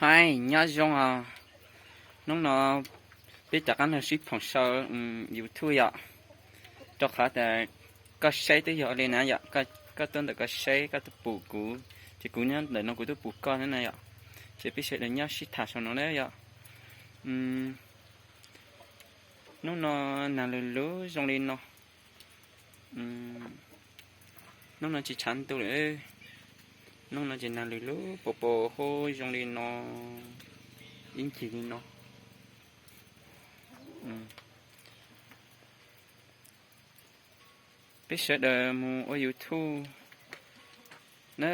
Hais nyob zoo os, hnub no peb rov qab los sib phoom saum YouTube yom, rau qhov tias koj saib twb yog li na yom, koj tuaj ntawm koj saib koj tuaj pum kuv, ces kuv nyob ntawm no kuv tuaj pum koj thiab na yom, ces peb sawv daws nyob sib tham saum no na yom. Hnub no nag lug lug zoo li no, hnub no tsis tshav ntuj lawm, hnub no ces nag lug lug pos pos huab zoo li no, ib ncig li no. Peb sawv daws mus ua YouTube na.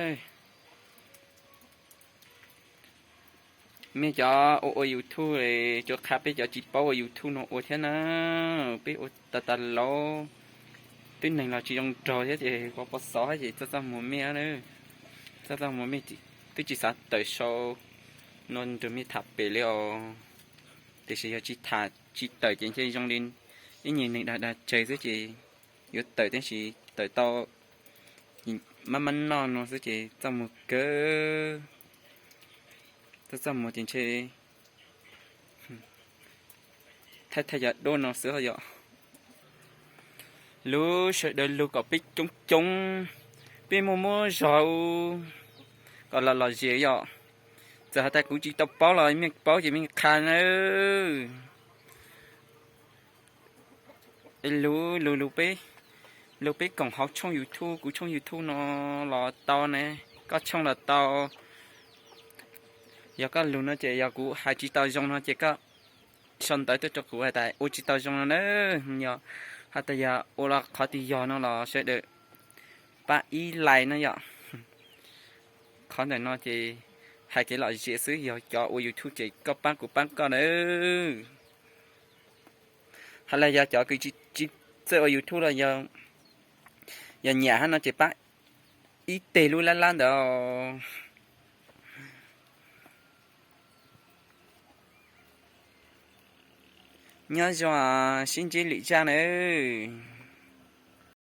Mej cov ua ua YouTube, cov qha peb cov tsis paub ua YouTube no ua thiab na. Peb ua tas tas laus, twb neeg los tsis zoo nraug thiab ces pos pos xov ces txaj txaj muag mej, txaj txaj muag mej, twb tsis xav tawm sau no nrog mej tham pem li os. Tiam sis yog tsis tham tsis tawm ces ntshe zoo li ib nyuag neeg dag dag tseg xwb ces yuav tawm tab sis tawm tau maj maj noj no xwb ces txaj muag kawg. Txaj txaj muag ces ntshe thaij thaij yog duab no xwb yom. Lug sawv daws lug kom peb coob coob, peb muaj muaj zog kom los lom zem yom. Txawm has tas kuv tsis tau paub los mej paub ces mej qha na. Lug lug lug peb, lug peb koom hauv tshooj YouTube, kuv tshooj YouTube no los tau ne, koj tshooj los tau. Yog koj lug no ces yog kuv hais tsis tau zoo no ces koj sau ntawv tuaj rau kuv has tas ua tsis tau zoo no na. Yog has tas yog ua los qhov twg yog no los sawv daws pab ib like na yom. Qhov ntawm no ces hais kev lom zem xwb, yog cov ua YouTube ces koj pab kuv pab koj na. Hos los yog cov kws tsis txawj ua YouTube los yog nyiam hab no ces pab ib teg lub lab lab ntawd. Nyob zoo, sib ntsib lwm zaj nawb.